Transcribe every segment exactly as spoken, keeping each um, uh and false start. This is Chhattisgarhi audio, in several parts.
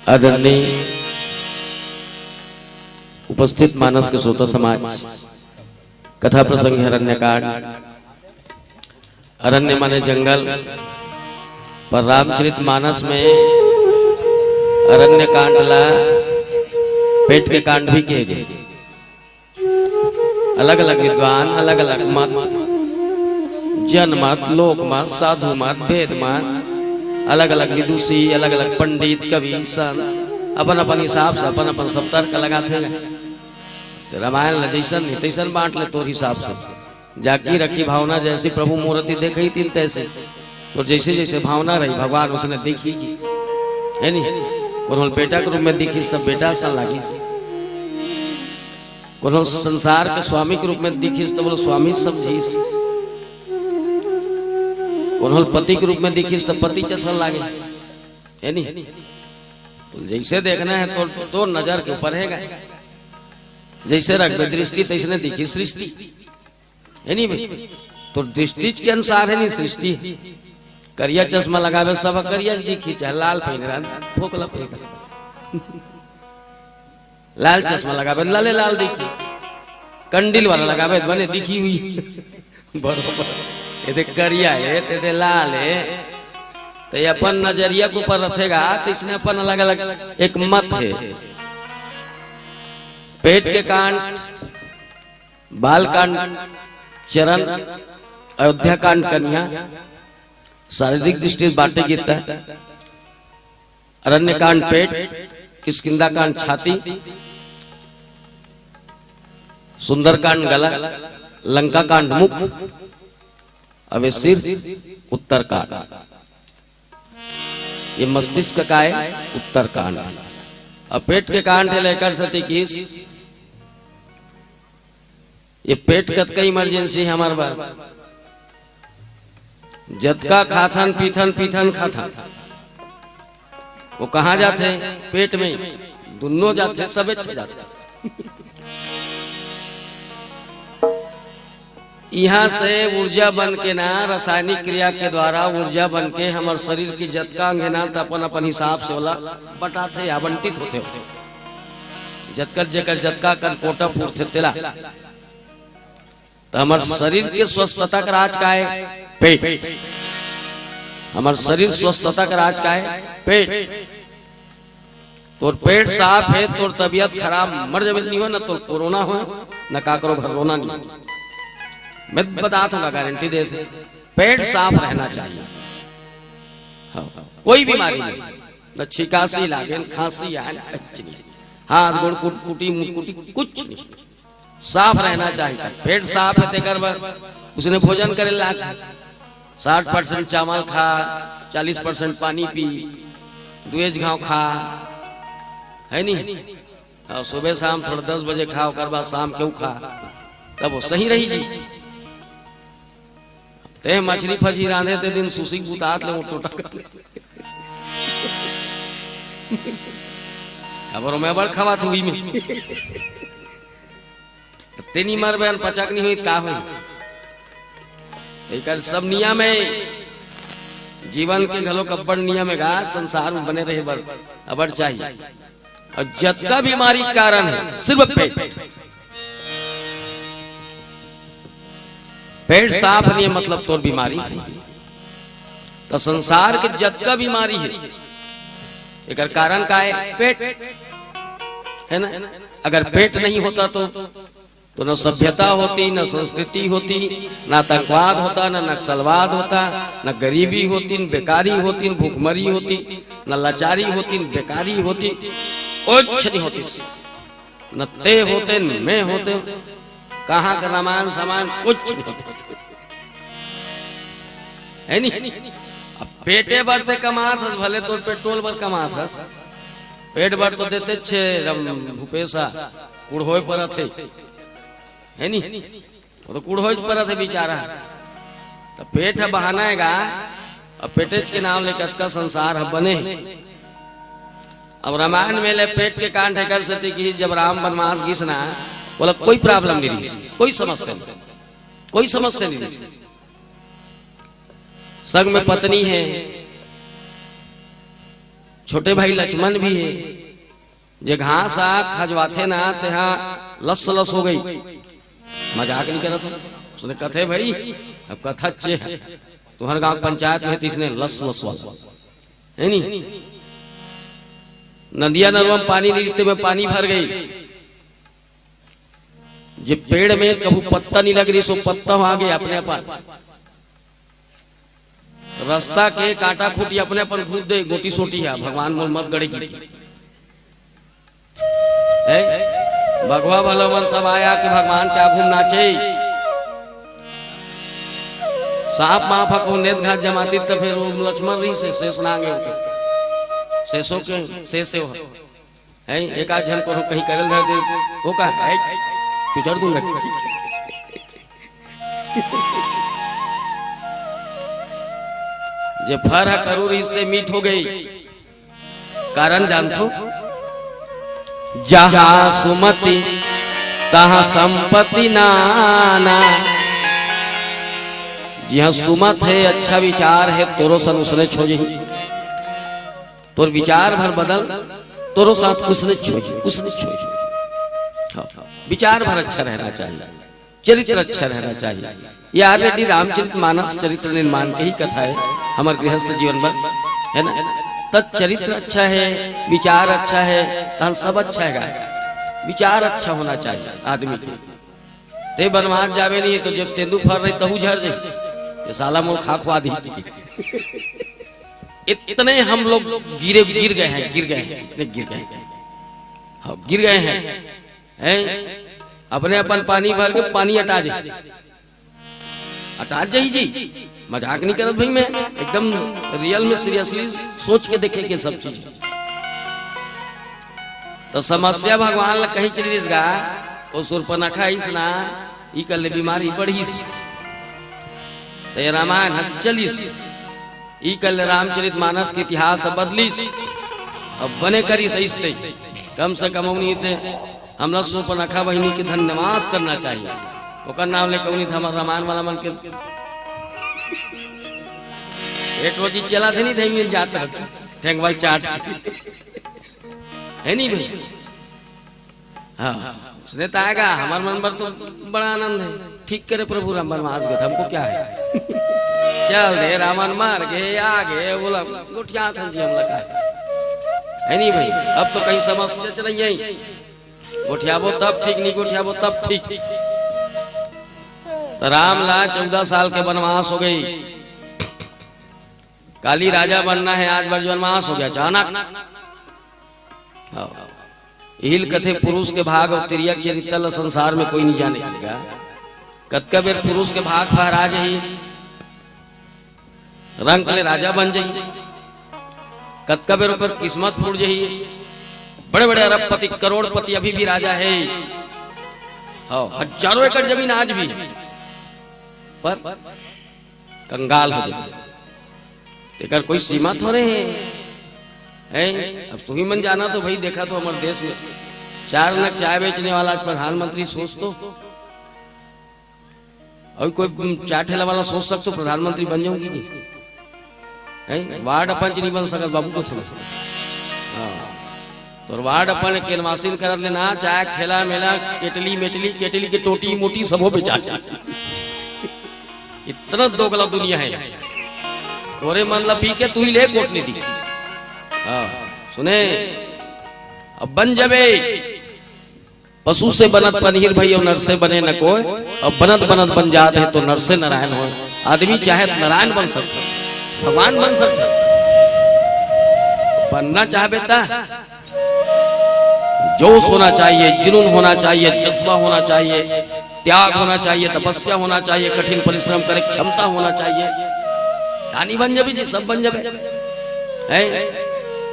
आदरणीय उपस्थित मानस के श्रोता समाज, कथा प्रसंग है अरण्यकांड। अरण्य माने जंगल, पर रामचरित मानस में अरण्य कांड ला पेट के कांड भी कहे गे। अलग-अलग विद्वान, अलग-अलग मत, जन मत, लोक मत, साधु मत, भेद मत, अलग-अलग विदुषी, अलग-अलग पंडित, कवि, संत, अपन-अपन हिसाब से अपन-अपन सब तर्क लगाथे। तो रामायण ला जैसन नहीं तैसन बांट ले तोर हिसाब से। जाकी रखी भावना जैसी प्रभु मूर्ति देखई तीन तैसी। तो जैसे जैसे भावना रही, भगवान उसने देखी जी, है नी? कोनो ल बेटा के रूप में देखिस, तब बेटा असन लागिस। कोनो ल संसार के स्वामी के रूप में देखिस, तब वो स्वामी समझिस। कोनो ल पति के रूप में देखिस, तब पति जैसा लागे, है नी? तो जैसे देखना है, तो, तो नजर के ऊपर हैगा। जैसे रखबे दृष्टि, तैसने दिखी सृष्टि। है नी भाई? तो दृष्टि के अनुसार है नी सृष्टि। करिया चश्मा लगाबे, सब करिया दिखी, चाहे लाल पहिन रहा, फोकला पहिन रहा। लाल चश्मा लगाबे, लाले लाल दिखी। कंडील वाला लगाबे, बने दिखी हुई। बरोबर। ये दे करिया है, ते दे लाल है। तो ये अपन नजरिया के ऊपर रखेगा, तो इसने अपन अलग-अलग एक मत है। पेट के कांड, बाल कांड, चरण, अयोध्या कांड, कन्या, शारीरिक दृष्टि से बांटे गीता, अरण्य कांड पेट, किष्किंधा कांड छाती, सुंदरकांड गला, लंका कांड मुख, अवे सिर, उत्तर कांड। ये मस्तिष्क का है उत्तर कांड। अब पेट के कांड है लेकर सती किस, ये पेट कतका इमरजेंसी है हमारे बार। जतका खाथन पीथन पीथन खाथन, वो कहाँ जाथे? पेट में। दुनों जाथे, सबे अच्छा जाथे। यहाँ से ऊर्जा बन के ना, रासायनिक क्रिया के द्वारा ऊर्जा बन के हमर शरीर की जतका अंग है ना, त अपन अपन हिसाब से ओला बटाथे, आवंटित होथे। जतकर जेकर जतका कन कोटा पूरथे तेला। तो हमर शरीर के स्वस्थता का राज का है? पेट। हमर शरीर स्वस्थता का राज का है? पेट। तोर पेट साफ है, तोर तबीयत खराब मर जावे नहीं हो, न तोर कोरोना हो, न काकरो घर रोना नहीं। मैं बतात हूँ, गारंटी दे से। पेट साफ रहना चाहिए। हाँ, कोई बीमारी नहीं, न छिकासी लागे, न खांसी आए, न कुछ नहीं। हाथ गोड़ कुटकुटी मुटकुटी कुछ नहीं। साफ रहना चाहिए। पेट साफ है तेकर बर उसने भोजन करे लाग। साठ परसेंट चावल खा, चालीस परसेंट पानी पी, दुएज घाव खा, है नी? और सुबह शाम थोड़ा दस बजे खा, ओकर बाद शाम के खा, तब वो सही रही जी। ते मछली फछली रांधे ते दिन सुसिक बुतात ले वो टोटा कर ले। खबर मैं बड़ खवा थी में। तेनी मर बयान पचक नहीं हुई, का हुई? एकर सब नियम है। जीवन के घलो अब्बड़ नियम है गा, संसार में बने रहे बर अब्बड़ चाहिए। और जतका बीमारी के कारण है, सिर्फ पेट। पेट साफ नहीं है, मतलब तोर बीमारी है। तो संसार के जतका बीमारी है, एकर कारण का है? पेट, है ना? अगर पेट नहीं होता तो, तो न सभ्यता होती, न संस्कृति होती, न आतंकवाद होता, न नक्सलवाद होता, न गरीबी होती, न बेकारी होती, न भूखमरी होती, न लाचारी होती, न बेकारी होती, कुछ नहीं होती। न ते होते, न मैं होते, कहाँ का रामायण सामायण कुछ नहीं होते। है नी? अब पेटे बर ते कमात हस, भले तोर पेट्रोल बर कमात हस, पेट बर तो देते छे रम भूपेशा, कुड़होए परत है, है नी? वो तो कुड़होए परत है बेचारा। तो पेट है बहाना है गा, अब पेटेच के नाम ले कतका संसार है बने। अब रामायण में ले पेट के कांड एकर सेती कि जब राम वनवास गिस ना, बोला कोई प्रॉब्लम नहीं रही, कोई समस्या नहीं, कोई समस्या नहीं रही। संग में पत्नी है, छोटे भाई लक्ष्मण भी हे, जे घास आ खजवाथे ना, तेहा लस लस हो गई। मजाक नहीं करत हो, उसने कथे भाई, अब कथा चे है, तुम्हारे गांव पंचायत में तो इसने लस लस वाला है नहीं। नदिया नरवा में पानी नहीं, रिश्ते में पानी भर गई। जे पेड़ में कभू पत्ता नहीं लग रही, सो पत्ता हो आगे अपने अपन। रास्ता के कांटा खूंटी अपने अपन घूम दे, गोटी सोटी है, भगवान मोल मत गड़े की। है? भगवा भला मन सब आया कि भगवान के आगू में नाचे। सांप माफ को नेत घात जमाती, तो फिर वो लक्ष्मण रही से शेष नांगे होते। शेषों के शेष से हो। हैं, एक आध झन कोनो कहीं करल धर दे, वो का है, चुचड़ दूं लग। जे फर ह करू रिश्ते मीठ हो गई, कारण जानथो, जहां सुमति तहां संपत्ति नाना। जिहां सुमत है, अच्छा विचार है, तोरो सन उसने छो जही। तोर विचार भर बदल, तोरो साथ उसने छो, उसने छो। हाँ, विचार भर अच्छा रहना चाहिए, चरित्र अच्छा रहना चाहिए। ये already रामचरित मानस चरित्र निर्माण के ही कथा है, हमारे गृहस्थ जीवन भर, है ना? तब चरित्र अच्छा है, विचार अच्छा है, तहन सब अच्छा है। विचार अच्छा होना चाहिए आदमी के। ते बनवास जावे नहीं तो जब तेंदू फर रही तहू झर जाई, ये साला मोर खा खुआ दी। इतने हम लोग गिरे, गिर गए हैं, गिर गए हैं, इतने गिर गए हैं। हाँ, गिर गए हैं, हैं? अपने अपन पानी भर के पानी अटा जाए, अटा जाई जी। मजाक नहीं करत भाई, मैं एकदम रियल में सीरियसली सोच के देखे के सब चीज। तो समस्या भगवान ला कहीं चली दिस गा, वो सुरपनखा इस ना, ई कर ले बीमारी बढ़िस, तो ये रामायण हर चलिस। ई कल रामचरित मानस के इतिहास ह बदलिस। अब बने करिस अइसते, कम से कम उनी ते हमला सुपनखा बहिनी के धन्यवाद करना चाहिए। ओकर नाम लेके उनी हमर रामायण वाला मन के पेट रोजी चला थे नहीं थे, मिल जात रहते ठेंगवाल चाट के। है नहीं भाई? हाँ, उसने तो आएगा, हमारे मन पर तो बड़ा आनंद है। ठीक करे प्रभु राम बनवास गए, हमको क्या है? चल दे रावण मार के आगे बोला, गोठिया था जी हमला का। है नहीं भाई, अब तो कहीं समस्या चल रही है। गोठियाबो तब ठीक, नहीं गोठियाबो तब ठीक। तो राम ला चौदह साल के बनवास हो गई। काली राजा बनना है, आज बार बनवास हो गया अचानक। हाँ। इहिल कथे पुरुष के भाग और तिरिया के चरित्र ला संसार में कोई नहीं जाने का। कतका बेर पुरुष के भाग फहरा जही, रंग ले राजा बन जही, कतका बेर ओकर किस्मत फूट जही। बड़े बड़े अरबपति, करोड़पति अभी भी राजा है। हाँ, हजारों एकड़ जमीन आज भी, पर कंगाल हो जाए। एकर कोई सीमा थोड़े है, है? अब तू ही मन जाना तो भाई, देखा तो हमारे देश में चार नग चाय बेचने वाला आज प्रधानमंत्री सोच तो, और कोई चाय ठेला वाला सोच सकतो प्रधानमंत्री बन जाऊंगी जी? है? वार्ड पंच नहीं बन सकत बाबू को थोड़ा। हाँ। तो वार्ड अपन केनवासिन करत लेना, चाय ठेला मेला, केटली मेटली, केटली के टोटी मोटी सबो बेचा जाए। इतना दोगला दुनिया है। तोरे मन ला पी के तू ही ले कोट नहीं दी। हाँ, सुने, अब बन जबे। पशु से बनत पनहीर भई, और नर से बने न कोय। अब बनत बनत बन जात है तो नर से नारायण होय। आदमी चाहे तो नारायण बन सकता, भगवान बन सकता। बनना चाहबे ता जोश होना चाहिए, जुनून होना चाहिए, जज्बा होना चाहिए, त्याग होना चाहिए, तपस्या होना चाहिए, कठिन परिश्रम करे क्षमता होना चाहिए। दानी बन जाबे जी, सब बन जाबे। हैं?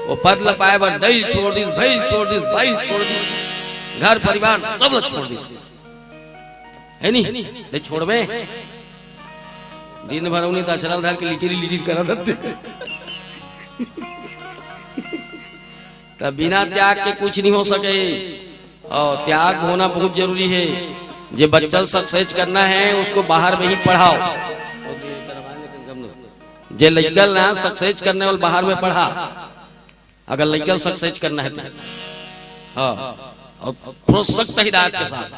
वो पद ल पाए बर दई छोड़ दिस, भई ल छोड़ दिस, बाई ल छोड़ दिस, घर परिवार सब ल छोड़ दिस। है नी? ते छोड़बे? दिन भर उन्हीं त अचरा ल धर के लिटिर लिटिर करत रहते। त बिना त्याग के कुछ नहीं हो सके। और त्याग होना बहुत जरूरी है। जे बच्चा ल सक्सेस करना है, उसको बाहर में ही पढ़ाओ। जे लइका ल ना सक्सेस करने वाला, बाहर में पढ़ा। अगर लइका ल सक्सेस करना हे त। हाँ, अउ पूरा सख्त हिदायत के साथ,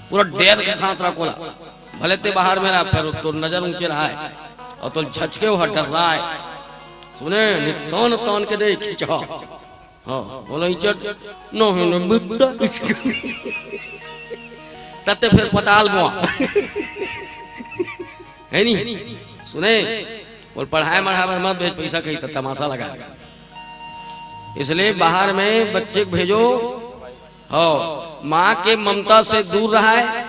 पूरा डेर के साथ रखो ला। भले ते बाहर में रहा, पर तोर नजर ऊंचे रहा हे, अउ तोर झचके हो डर रहा हे। सुने, नि तौन तौन के दे खिंचहा। हाँ, बोला इचट, नो है ना बेटा, इसके। तब ते फिर पताल बोआ। हे नी? सुने, बोल पढ़ाए मढ़ाए बर मत भेज, पैसा कहीं त तमाशा लगा। इसलिए बाहर में बच्चे को भेजो, हो, माँ के ममता से दूर रहा हे।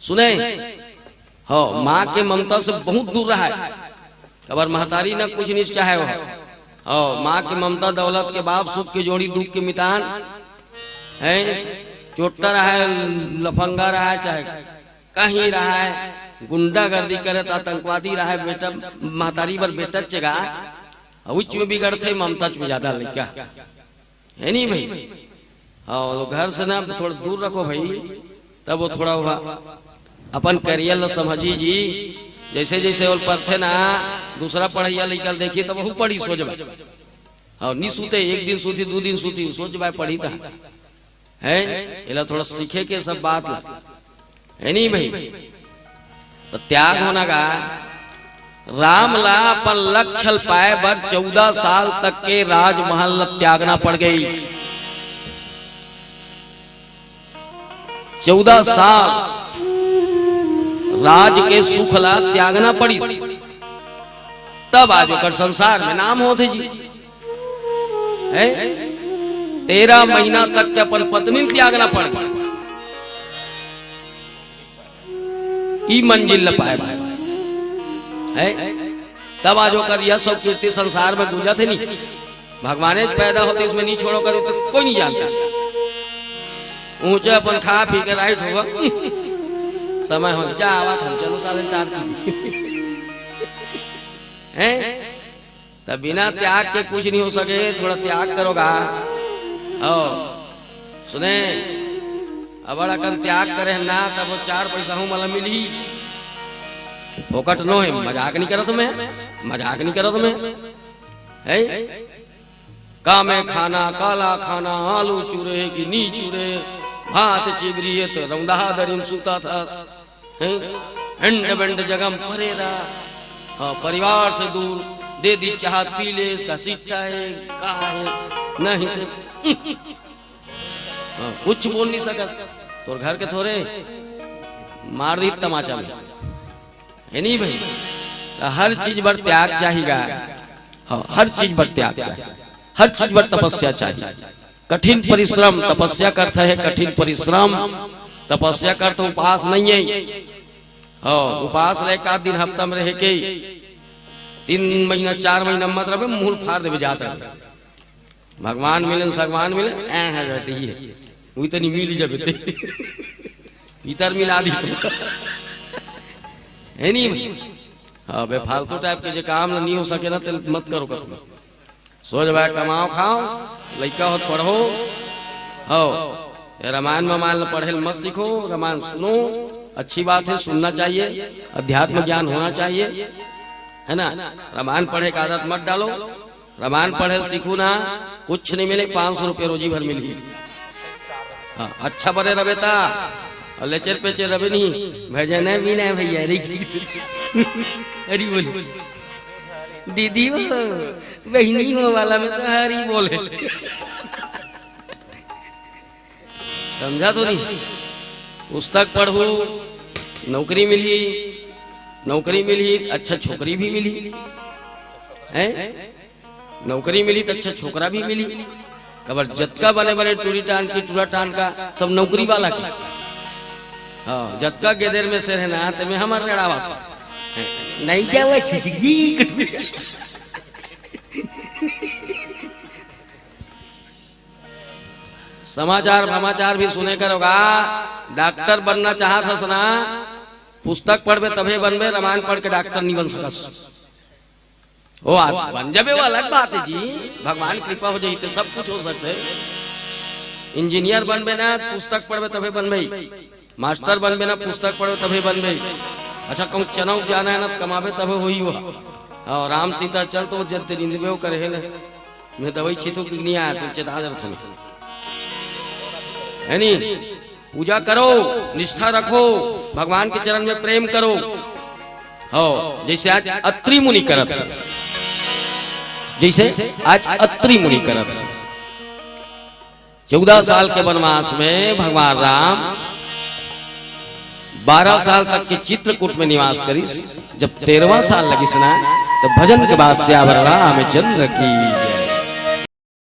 सुने, हो, माँ के ममता से बहुत दूर रहा हे। अबर महतारी न कुछ नहीं चाहे हो। हो, माँ के ममता दौलत के बाप, सुख के जोड़ी दुख के मितान हे। चोट्टा रहा हे, लफंगा रहा हे, चाहे कहीं रहा हे, गुंडागर्दी करे त आतंकवादी रहा हे, बेटा महतारी बर बेटा चेगा, उच्च में बिगड़थे, ममता में ज्यादा लइका। हे नी भाई? हाँ, वो घर से ना थोड़ा दूर रखो भाई, तब वो थोड़ा हुआ अपन करियर ला समझी जी। जैसे जैसे वो परथे ना, दूसरा पढ़ैया लइका ल देखी तब वो पढ़ी सोच भाई। हाँ, नी सूते, एक दिन सूती, दू दिन सूती, सोच भाई पढ़ी त हे, एला थोड़ा सीखे के सब बात ला। हे नी भाई? त त्याग होना गा, राम ला अपन लक्ष्य ल पाए बर चौदह साल तक के राजमहल ल त्यागना पड़ गई। चौदह साल राज के सुख ला त्यागना पड़िस, तब आज ओकर संसार में नाम होथे जी। हे? तेरह महीना तक के अपन पत्नी ल त्यागना पड़ गया। ई मंजिल ल पाए भाई। हे? तब आज ओकर यश अउ कीर्ति संसार में गूंजत हे नी। भगवाने पैदा होतिस, इसमें नी छोड़ो करे त कोई नी जानतिस। ऊंचे अपन खा पी के राइट होगा। समय हो जा, आवत हम, चलो साले तार की। हे? त बिना त्याग के कुछ नहीं हो सके, थोड़ा त्याग करो गा। हो, सुने, अबड़ अकन त्याग करे ना, तब वो चार पैसा हूँ मला मिलही। फोकट नो हे, मजाक नहीं करत मैं, मजाक नहीं करत मैं। हे? का में खाना, काला खाना, आलू चूरे कि नी चूरे, भात चिबरी हे त रौंदा दरी म सूता था। हैं? अंड बंड जगह म परे रहा। हाँ, परिवार से दूर, दे दी चाहत पी ले, इसका सिट्टा हे, का हे, नहीं ते। हाँ, कुछ बोल नहीं सकत। तोर घर के थोरे मार दी तमाचा में। हे नी भाई? त हर चीज बर त्याग चाहिगा। हाँ, हर चीज बर त्याग चाहिए, हर चीज बर तपस्या चाहिए। कठिन परिश्रम, तपस्या करत हे कठिन परिश्रम। तपस्या करत उपास नहीं हे। हाँ, उपास रहे एक आध दिन हफ्ता में रहे के, तीन महीना चार महीना मत रहे, मुंह फाड़ देवे जात रहे। भगवान मिले, भगवान मिले, ऐ है रहती है, वही तनी मिल जाबे ते। भीतर मिला दी तो। हे नी भाई? हाँ, बेफालतू टाइप के जे काम नहीं हो सके ना, ते मत करो कथू। सोच भाई, कमाओ खाओ, लइका हो त पढ़ो। हो, ये रामायण मामायण ल पढ़े ल मत सीखो, रामायण सुनो, अच्छी बात है, सुनना चाहिए, अध्यात्म ज्ञान होना चाहिए, है ना? रामायण पढ़े का आदत मत डालो। रामायण पढ़े ल सीखू ना, कुछ नहीं मिले, पाँच सौ रुपये रोजी भर मिली। हाँ, अच्छा बने रबे ता, अउ लेचर पेचर रबे नहीं, भजन भी नहीं भैया रे। अरे बोल, दीदी हो, बहिनी हो वाला में तो हरी बोले। समझा तो नहीं? पुस्तक पढ़ू, नौकरी मिली, नौकरी मिली, अच्छा छोकरी भी मिली, हैं? नौकरी मिली त अच्छा छोकरा भी मिली। कबर जतका बने बने टूरी टान की, टूरा टान का, सब नौकरी वाला के। हाँ, जतका गेदेर में से रहना, ते में हमर रेड़ावत। नहीं जावे छिचगी कटुरी। समाचार भमाचार भी सुने करोगा। डॉक्टर बनना चाहत हस ना, पुस्तक पढ़बे तभे बनबे, रामायण पढ़ के डॉक्टर नहीं बन सकस। ओ, आप बन जाबे, वो अलग बात है जी, भगवान कृपा हो जाई तो सब कुछ हो सकता है। इंजीनियर बनबे ना, पुस्तक पढ़बे तभे बनबे, मास्टर बनबे ना, पुस्तक पढ़बे तभे बनबे। अच्छा, कहूँ चना उपजाना है ना, तो कमाबे तभे होई हुआ। और राम सीता चल तो जब ते निंदबे वो करे है ना। मैं दवाई छीतू कि नहीं आया, तुम चेता दे रहा था। है नहीं? पूजा करो, निष्ठा रखो, भगवान के चरण में प्रेम करो। हो, जैसे आज अत्रि मुनि करत है, जैसे आज अत्रि मुनि करत है। चौदह साल के वनवास में भगवान राम बारह साल तक के चित्रकूट में निवास करिस। जब तेरहवाँ साल लगिस ना, तो भजन के बाद सियावर रामचंद्र की